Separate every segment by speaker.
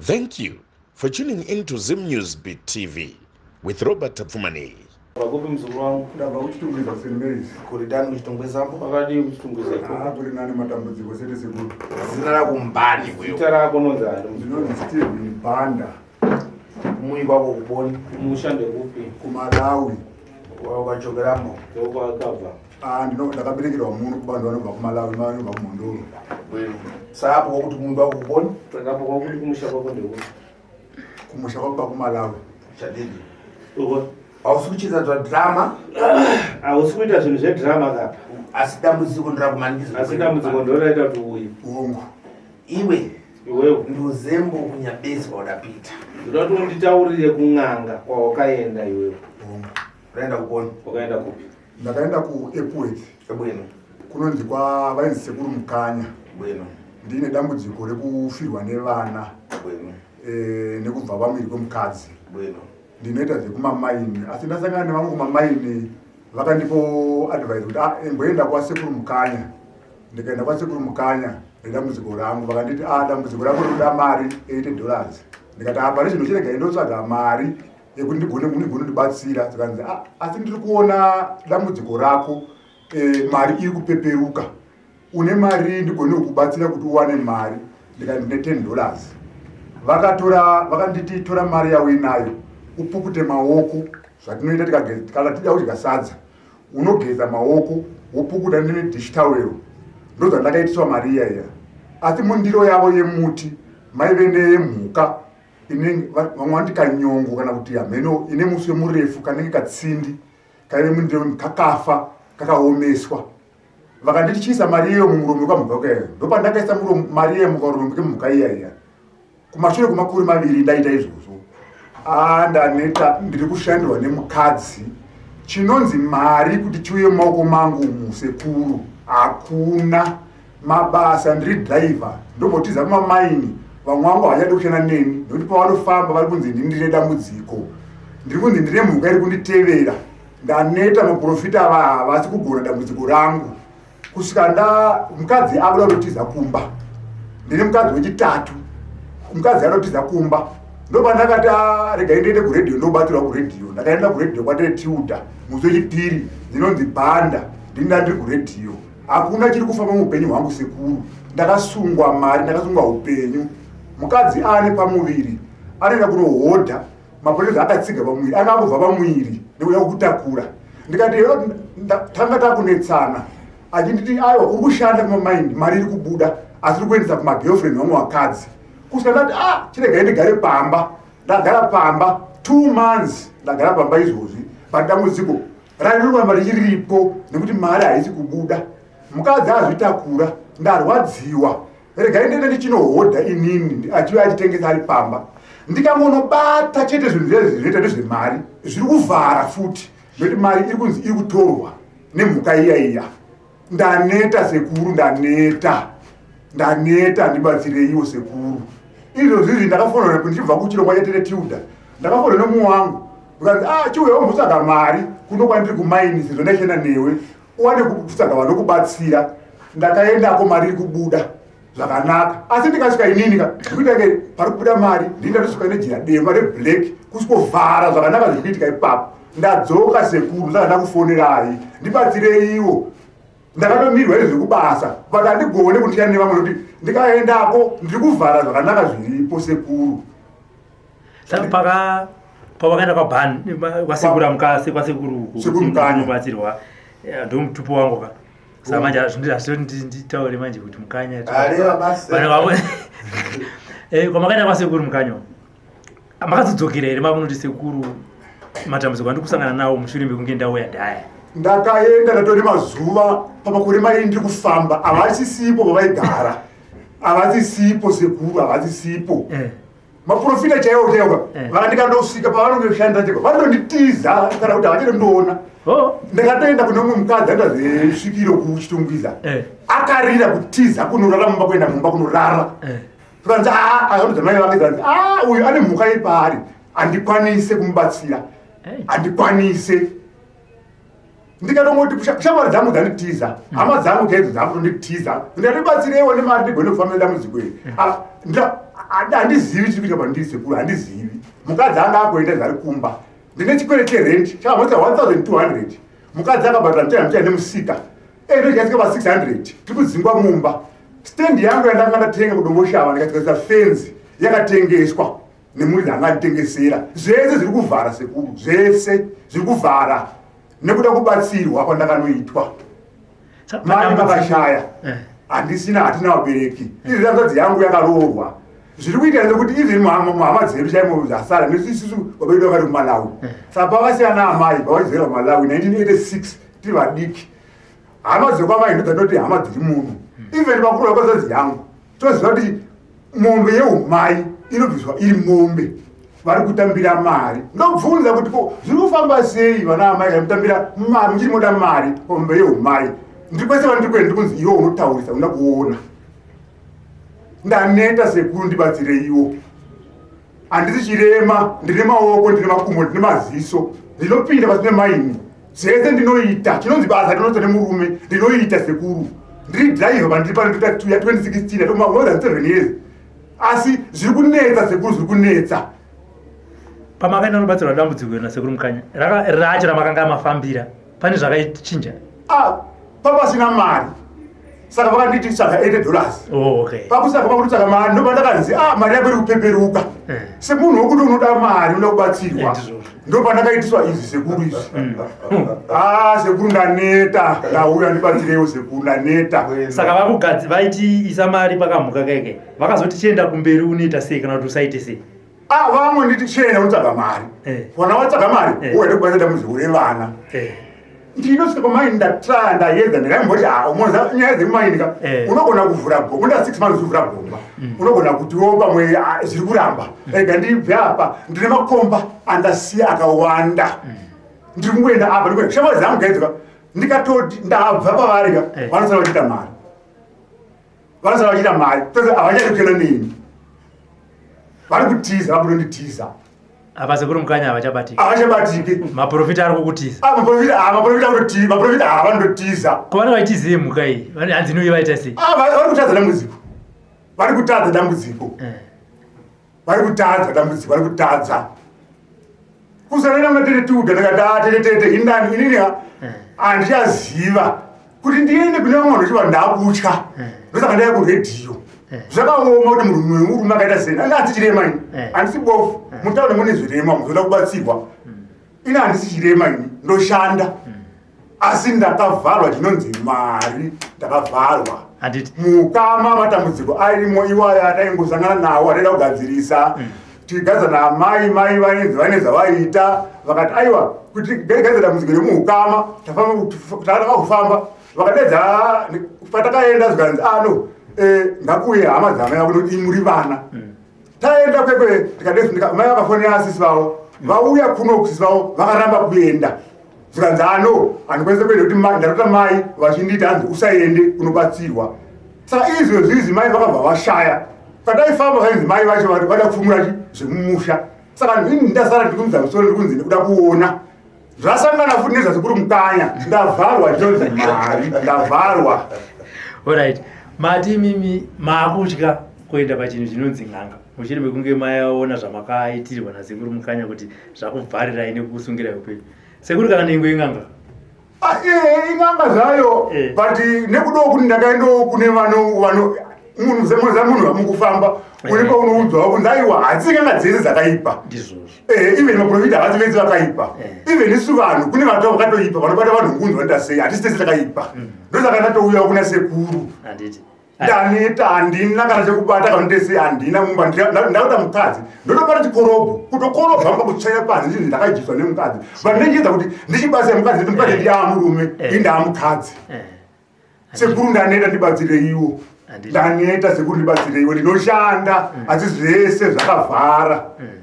Speaker 1: Thank you for tuning in to Zim News Beat TV with Robert Tapfumaneyi.
Speaker 2: Vakupi muzukuru wangu?
Speaker 3: Ndabva kuChitungwiza kuSt Mary's.
Speaker 2: Kuri dani kuChitungwiza mbo? Kwakadii kuChitungwiza ikoko?
Speaker 3: Ah, kuri nani matambudziko sete sekuru.
Speaker 4: Zina rako mbani wewe?
Speaker 2: Zita rako unonzi ani?
Speaker 3: Ndinonzi Steven Banda.
Speaker 4: Kumuyi kwako kuponi?
Speaker 2: Kumusha ndekupi?
Speaker 3: KuMalawi.
Speaker 4: Wakachokeramo?
Speaker 2: Ndokwakabva.
Speaker 3: Ah, ndino ndakaberekerwa muno kubantu vanobva kuMalawi, vanobva kuMhondoro.
Speaker 4: Bwino. Saka apo kwakuti kumuyi kwako kuponi?
Speaker 2: Saka apo kwakuti kumusha kwako ndekupi?
Speaker 3: Kumusha kwako kuMalawi.
Speaker 4: Chadidi.
Speaker 2: Uko.
Speaker 4: Hausi kuchiita zva drama?
Speaker 2: Hausi kuita zvinhu zvedrama kapa.
Speaker 4: Asi dambudziko ndirakumanikidza.
Speaker 2: Asi dambudziko ndoraita kuti uuye.
Speaker 3: Hongu.
Speaker 4: Iwe.
Speaker 2: Iwewe.
Speaker 4: Nduzembo kunyabezi kwaudapita.
Speaker 2: Ndoda kuti unditaurire kun'anga kwawakaenda iwewe.
Speaker 3: Hongu.
Speaker 4: Ukaenda kuponi?
Speaker 2: Wakaenda kupi?
Speaker 3: Ndakaenda kuEpworth.
Speaker 4: Bwino.
Speaker 3: Kunonzi kwa vainzi sekuru Mukanya.
Speaker 4: Bwino.
Speaker 3: Ndine dambudziko rekufirwa nevana.
Speaker 4: Bwino.
Speaker 3: E, nekubva pamuviri kwemukadzi.
Speaker 4: Bwino.
Speaker 3: Ndinoita zvekumamaini asi ndasangana nevamwe kumamaini vakandipo advice kuti ah, imboenda kwasekuru Mukanya. Ndikaenda kwasekuru Mukanya nedambudziko rangu vakanditi ah, dambudziko rako rinoda mari 80 dollars. Ndikati ah, pane chinhu chirega indotsvaga mari yekuti ndigone ndigone kundibatsira zvikanzi ah, asi ndiri kuona dambudziko rako e, mari iri kupeperuka une mari ndigone kukubatsira kuti uwane mari ndikati ndine 10 dollars vakatora vakanditi tora mari yauinayo upukute maoko zvatinoita tikageza kana tida kudya sadza unogeza maoko wopukuta ndine dish towel ndozvandakaitiswa mari iya iya asi mundiro yavo yemuti maive nemhuka inenge vamwe vanoti kanyongo kana kuti hameno ine muswe murefu kanenge katsindi kaive mundiro kakafa kakaomeswa vakanditi chiisa mari iyo mumuromo wekamhuka kayo ndopandakaisa mari iyo mukaromo kemhuka iya iya kumashure kwemakore maviri ndaita izvozvo ah, ndaneta ndiri kushandirwa nemukadzi chinonzi mari kuti chiuye mumaoko mangu musekuru hakuna mabasa ndiri driver ndombotiza kumamaini vamwe vangu havachadi kushanda neni nekuti pavanofamba vari kunzi ndini ndine dambudziko ndiri kunzi ndine mhuka iri kunditevera ndaneta maprofita ava havasi kugona dambudziko rangu kusvika nda mukadzi akuda kutotiza kumba ndine mukadzi wechitatu mukadzi anotiza kumba ndopandakati ah, regai ndiende kuredhiyo ndobatirwa kuredhiyo ndakaenda kuredhiyo kwatetilda musi wechipiri ndinonzi bhanda ndinda ndiri kuredhiyo Hakuna chiri kufamba muupenyu hwangu sekuru. Ndakasungwa mari, ndakasungwa upenyu. Mukadzi aane pamuviri anoenda kunohodha mapotezo akatsiga pamuviri, anga akubva pamuviri nekuda kwekutakura. Ndikati tanga takunetsana achinditi aiwa uri kushanda kumamaindi mari iri kubuda asi uri kuendesa kumagirlfriend vamwe vakadzi kusvika ndati ah chiregai ndigare pamba ndagara pamba 2 months ndagara pamba izvozvi but dambudziko rari roramba richiripo nekuti mari haisi kubuda mukadzi azvitakura ndarwadziwa regai ndiende ndichinohodha inini achiuya achitengesa ari pamba ndikangonobata chete zvinhu zviya zvinoita nezvemari zviri kuvhara futi nekuti mari iri kunzi iri kutorwa nemhuka iya iya ndaneta sekuru ndaneta ndaneta ndibatsireiwo sekuru izvozvi izvi ndakafonera ndichibva kuchirongwa chatete tilda ndakafonera nemumwe wangu ukanzi ah chiuya wombotsvaga mari kuno kwandiri kumaini sezvo ndaishanda newe uwane kutsvaga vanokubatsira ndakaendako mari iri kubuda zvakanaka asi ndikasvika inini ka zvikuita ke pari kubuda mari ndini ndatosvika nejira dema reblack kusvikovhara zvakanaka zviri kuitika ipapo ndadzoka sekuru ndanga ndakufonerai ndibatsireiwo ndakatomirwa izvi zvekubasa but handigone kuti ndishande nevamwe nekuti ndikaendako ndiri kuvhara zvakanaka zviripo sekuru
Speaker 5: Saka paka pawakaenda kwaban kwasekuru amukase kwasekuru
Speaker 3: Sekuru Mukanya.
Speaker 5: kubatsirwa ndomutupo wangu ka saka manje hazvindi nditaure manje kuti mukanya
Speaker 4: Areva basi.
Speaker 5: Vanhu vamwe Eh, kwamakaenda kwasekuru mukanya makazodzokera here makunoti sekuru matambudziko andiri kusangana nawo mushure mekunge ndauya ndaya
Speaker 3: ndakaenda ndatori mazuva pamakore mairi ndiri kufamba havasisipo pavaigara havasisipo sekuru havasisipo
Speaker 5: Eh.
Speaker 3: maprofita chaiwo chaiwo
Speaker 5: Eh.
Speaker 3: vakandikandosvika pavanongoshanda chaiwo vanonditiza kana kuti havachatondiona
Speaker 5: Oh.
Speaker 3: ndakatoenda kune umwe mukadzi anoita zvesvikiro kuchitungwiza
Speaker 5: Eh.
Speaker 3: akarira kutiza kunorara mumba kuenda mumba kunorara
Speaker 5: Eh.
Speaker 3: zvikanzi a akanudza mai vake zvikanzi a uyu ane mhuka iri paari handikwanise kumubatsira
Speaker 5: Hey.
Speaker 3: handikwanise ndikatongoti shamwari dzangu dzanditiza hama dzangu chaidzo dzakutonditiza ndikatibatsireiwo nemari ndigone kufambira dambudziko iri Ah, Handizivi chiri kuita pandiri sekuru, handizivi. Mukadzi anga akuenda zvari kumba. Ndine chikwere cherent chakamoita 1200. Mukadzi akabhadhara muchaya muchaya nemusika. Endo chasvika pa 600. Tiri kudzingwa mumba. Stand yangu yandanga ndatenga kuDomboshava ndikadzikisa fenzi yakatengeswa nemuridzi anga anditengesera. Zvese zviri kuvhara sekuru, zvese zviri kuvhara nekuda kubatsirwa kwandakanoitwa. Mai vakashaya eh. handisina hatina vabereki eh. izvi hanzvadzi yangu yakaroorwa zviri kuita ndekuti even muhama dzedu chaimo zvasara nesu isusu baba vedu vakati kumalawi eh. saka pavasiyana amai pavachidzokera kumalawi 1986 tiri vadiki hama dzekwamai ndodzatoti hama dziri muno hmm. even vakuru vakwazadzi yangu toziva kuti mombe yeumai inobviswa iri mombe vari kutambira mari ndobvunza kuti ko zviri kufamba sei vana amai kana kutambira mari muchiri moda mari pamombe yeumai ndiri kwese vandiri kuenda ndikunzi iwe unotaurisa unoda kuona ndaneta sekuru ndibatsireiwo handisi chirema ndine maoko ndine makumbo ndine maziso ndinopinda pasine maini zvese ndinoita chinonzi basa ndinoita nemurume ndinoita sekuru ndiri driver pandiri pano ndita 2016 atoma more than 7 years asi zviri kunetsa sekuru zviri kunetsa
Speaker 5: pamakaenda unobatsirwa dambudziko iri nasekuru mukanya racho ramakanga mafambira pane zvakaichinja
Speaker 3: ah, papasina mari saka vakanditi tsvaga 80 dollars
Speaker 5: oh, okay.
Speaker 3: pakusaka pakutotsvaga mari ndopandakanzi ah, mari yako iri kupeperuka eh. semunhu wekuti unoda mari unoda kubatsirwa eh, ndopandakaitiswa izvi sekuru izvi mm. ah, sekuru ndaneta ndauya ndibatsireiwo sekuru ndaneta
Speaker 5: saka vakugadzi vaiti isa mari pakamhuka keke vakazoti chienda kumberi unoita sei kana kuti usaite sei
Speaker 3: Ah, vamwe nditi chienda unotsvaga mari eh. wana watsvaga mari eh. uende kubatsira dambudziko revana eh. ndinosvika pamaini ndatraya ndayedza ndikaimboti ah, umoza nyaya dzekumaini ka unogona kuvhura gomba nda six months kuvhura gomba mm. unogona kutiwo pamwe ah, zviri kuramba mm. rega ndibve apa ndine makomba andasiya akawanda mm. ndiri kungoenda apa ndikuenda shamwari dzangu gaidzika ndikatoti ndabva pavari ka vanosara vachiita mari vanosara vachiita mari tose havachadi kuenda neni vari kutiza vakutonditiza
Speaker 5: apa sekuru mukanya havachabatiki
Speaker 3: havachabatiki
Speaker 5: maprofita ari kukutiza
Speaker 3: ah, maprofita ah, maprofita akutotiza maprofita ava vanototiza
Speaker 5: ko vanenge vachitizei mhuka iyi hanzi inoyi vaita sei
Speaker 3: ah, vari kutadza dambudziko vari kutadza dambudziko eh. vari kutadza dambudziko vari kutadza kusanana muna tete tuda ndakati ah, tete tete indani inini eh. handichaziva kuti ndiende kune vamwe vanhu vachiva ndakutya eh. ndosaka ndaya kuredhiyo eh. zvakaoma kuti murume murume akaita sei anga handisi chirema ini handisi bofu mutauni mune zvirema muzoda kubatsirwa hmm. ini handisi chirema ini ndoshanda hmm. asi ndakavharwa chinonzi mari ndakavharwa mukama matambudziko arimo iwayo ataingosangana nawo ataida kugadzirisa mm. tigadza naamai mai vainzi vane zvavaiita vakati aiwa kuti gadzira dambudziko remuukama tafamba kufamba vakadedza patakaenda zvikanzi ano ah, eh, ngakuuye hama dzamai vakuti muri vana mm. taenda kwekwe tikadai mai vakafonera asisi vavo vauya kuno kusisi vavo vakaramba kuenda zvikanzi ano ah, handikwanisa kuenda kuti ndarota mai vachindiita hanzi usaende unobatsirwa saka izvozvi mai vakabva vashaya pataifamba vainzi mai vacho vada kupfumura chi zvemumusha saka ini ndasara ndikunza musoro ndikunzi ndikuda kuona zvasangana futi nezvasekuru mukanya ndavharwa chinonzi mari ndavharwa
Speaker 5: orit mati imimi maakutya kuenda pachinhu chinonzi n'anga mushure mekunge maona zvamakaitirwa nasekuru mukanya kuti zvakuvharirai nekukusungirai upenyu sekuru kana nengo yen'anga
Speaker 3: Ah, eh, in'anga zvayo eh. but nekudawo kuti ndakaendawo kune vano vano munhu semoza munhu mukufamba eh. une paunoudzwawo kunzi aiwa hadzisi n'anga dzese dzakaipa even maprofita havasi vese vakaipa even isu vanhu kune vanhu vakatoipa vanobata vanhu ngunzi vanoita sei hatisi tese takaipa mm. ndosaka ndatouyawo kuna sekuru ndaneta handina kana chekubata kana ndese handina mumba ndakuda mukadzi ndotobata chikorobho kutokorobha mumba kutsvaira panze ndinzi ndakadyiswa nemukadzi but ndinchiedza kuti ndichibasa mukadzi ndi mukadzi ndiyaa murume eh. indaa mukadzi eh. sekuru ndaneta ndibatsireiwo ndaneta sekuru ndibatsireiwo ndinoshanda mm. asi zvese zvakavhara mm.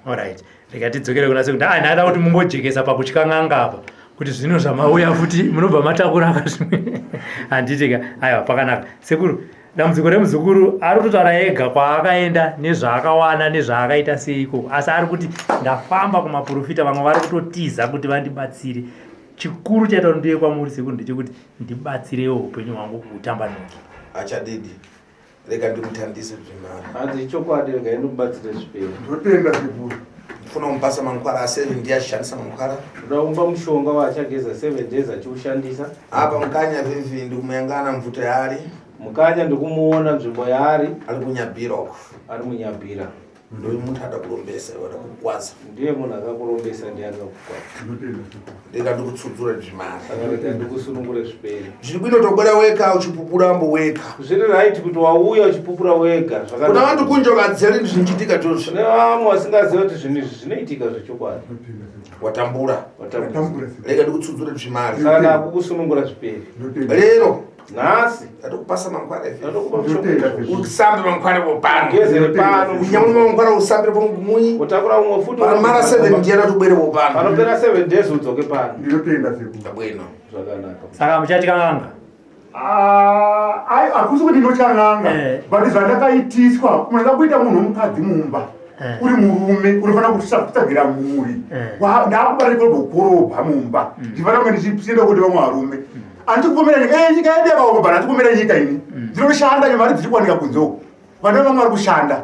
Speaker 5: Alright. Rega tidzokere kuna sekuru. Ah, ndada kuti mumbojekesa pakutya n'anga apa. Kuti zvino zvamauya futi munobva matakura akazvimwe. Handiti ka. Aiwa pakanaka. Sekuru, dambudziko remuzukuru ari kutotaura ega kwaakaenda nezvaakawana nezvaakaita seiko. Asi ari kuti ndafamba kumaprofita vamwe vari kutotiza kuti vandibatsire. Chikuru chaita kuti ndiye kwamuri sekuru ndechekuti ndibatsirewo upenyu hwangu kutambanuke.
Speaker 4: Achadidi. Rega ndimuthandise zvimari.
Speaker 2: Hanzi ichokwadi rega ndikubatsire zvipere.
Speaker 3: Ndotenda sekuru.
Speaker 4: Ndifuna kumupasa mankwara a7 ndiye achishandisa mankwara.
Speaker 2: Ndoda kumupa mushonga waachageza 7 days achiushandisa.
Speaker 4: Apa mukanya vivi ndikumuyangana mvuto yaari.
Speaker 2: Mukanya ndikumuona nzvimbo yaari.
Speaker 4: Ari kunyabhira uko.
Speaker 2: Ari munyabhira.
Speaker 4: Ndoyu munhu ada kurombesa iwe ada kukukwadza.
Speaker 2: Ndiye munhu akakurombesa ndiye akakukwadza.
Speaker 4: Rega ndikutsudzure zvimari.
Speaker 2: Saka rega ndikusunungure zvipere.
Speaker 4: Zviri bwino tobwera weka uchipupura ambo weka.
Speaker 2: Zviri right kuti wauya uchipupura wega
Speaker 4: zvakanaka. Kuna vantu kunje vakadzeri zvinochitika tozvi.
Speaker 2: Kune vamwe vasingazivi kuti zvinhu izvi zvinoitika zvechokwadi.
Speaker 4: Watambura.
Speaker 2: Watambura.
Speaker 4: Rega ndikutsudzure zvimari.
Speaker 2: Saka ndakukusunungura zvipere.
Speaker 4: Lero
Speaker 2: nhasi
Speaker 4: ndatokupasa mangwana
Speaker 2: ife
Speaker 4: usambe mangwana vopano
Speaker 2: gezere pano
Speaker 4: unyamuna mangwana usambire pomumuyi
Speaker 2: utakura umwe futi
Speaker 4: pamara 7 ndiye ndatobwere vopano
Speaker 2: panopera 7 days udzoke pano
Speaker 3: Ndinotenda sekuru.
Speaker 4: tabwino
Speaker 2: zvakanaka
Speaker 5: Saka muchatya n'anga?
Speaker 3: Ah, ai hakusi kuti ndinotya n'anga
Speaker 5: Eh.
Speaker 3: but zvandakaitiswa unoda kuita munhu womukadzi mumba
Speaker 5: Eh.
Speaker 3: uri murume unofanira kutsvagira mhuri
Speaker 5: Eh.
Speaker 3: Ndakubara ndikorobha mumba ndifanira kunge ndichienda kuti vamwe varume handisi kupomera nyika eh, nyika yedu yakaoma but handisi kupomera nyika ini ndinoshanda mari dziri kuwanika kunze uku vanhu vamwe vari kushanda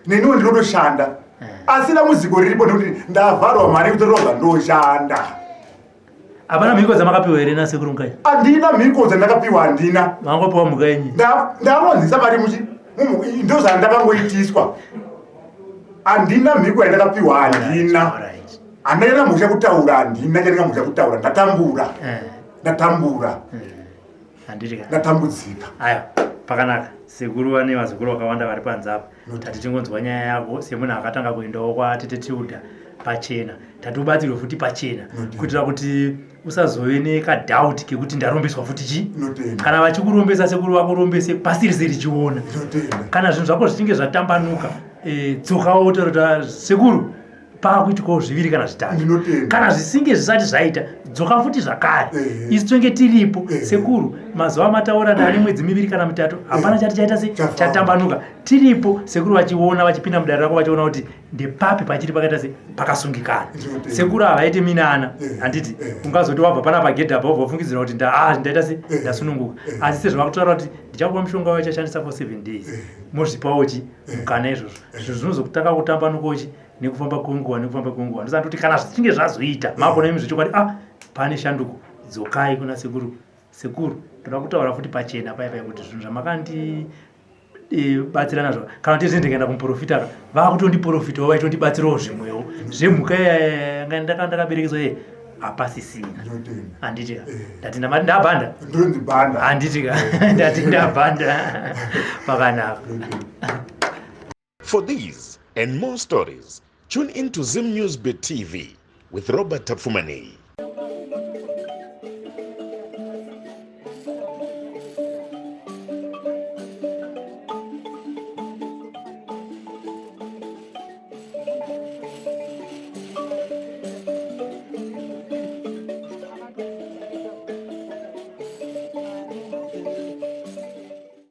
Speaker 3: neniwo ndinotoshanda asi dambudziko riripo ndekuti ndavharwa mari yekutorobha ndoshanda.
Speaker 5: Hapana mhiko dzamakapiwa here nasekuru Mukanya?
Speaker 3: Handina mhiko dzandakapiwa, handina.
Speaker 5: Mangopiwa mhuka yenyu?
Speaker 3: Ndavanzisa mari muchi ndo zvandakangoitiswa. Handina mhiko yandakapiwa, handina. Handina chandingamhosha kutaura, handina chandingamhosha kutaura. Ndatambura, ndatambura.
Speaker 5: Handiti ka?
Speaker 3: Ndatambudzika.
Speaker 5: Aiwa, pakanaka. Sekuru vane vazukuru vakawanda vari panze apa. Tati tingonzwa nyaya yako semunhu akatanga kuendawo kwatete Tilda pachena. Tati ubatsirwe futi pachena kuitira kuti usazove nekadoubt kekuti ndarombeswa futi chi.
Speaker 3: Ndinotenda.
Speaker 5: Kana vachikurombesa sekuru vakurombese pasiri serichiona.
Speaker 3: Ndinotenda.
Speaker 5: Kana zvinhu zvako zvichinge zvatambanuka, dzokawo wotaura kuti sekuru paakuitikawo zviviri kana zvitatu.
Speaker 3: Ndinotenda.
Speaker 5: Kana zvisinge zvisati zvaita, dzoka futi zvakare.
Speaker 3: Ehe.
Speaker 5: Isu tonge tiripo.
Speaker 3: Ehe.
Speaker 5: Sekuru, mazuva amataura ndane mwedzi miviri kana mitatu, hapana chati chaita se
Speaker 3: Chafamba.
Speaker 5: chatambanuka. Tiripo sekuru vachiona, vachipinda mudare rako vachiona kuti ndepapi pachiri pakaita se pakasungikana.
Speaker 3: Ndinotenda.
Speaker 5: Sekuru havaiti minana,
Speaker 3: Ehe.
Speaker 5: handiti?
Speaker 3: Ehe.
Speaker 5: Ungazoti wabva panapa gedhi apa wobva wafungidzira kuti ndaita se
Speaker 3: Ehe.
Speaker 5: ndasununguka.
Speaker 3: Ehe.
Speaker 5: Asi sezvavakutaura kuti ndichakupa mushonga wachashandisa for 7 days, mozvipawo chi mukana izvozvo. Zvinhu zvinozotanga kutambanukawo chi nekufamba kwenguva, nekufamba kwenguva. Ndosaka kuti kana zvichinge zvazoita makuona imi zvechokwadi, pane shanduko, dzokai kuna sekuru. Sekuru, ndoda kutaura futi pachena paya paya kuti zvinhu zvamakandi batsira nazvo, kana kuti ndikaenda kumuprofita ka, vakutondiprofitawo vaitondibatsirawo zvimwewo zvemhuka yanga ndakaberekeswa iye hapasisina.
Speaker 3: Ndinotenda.
Speaker 5: Handiti ka? Ndati ndamati ndabhanda.
Speaker 3: Ndonzi Bhanda.
Speaker 5: Handiti ka? Ndati ndabhanda. Pakanaka.
Speaker 1: For these and more stories, tune in to Zim News Bit TV with Robert Tafumani.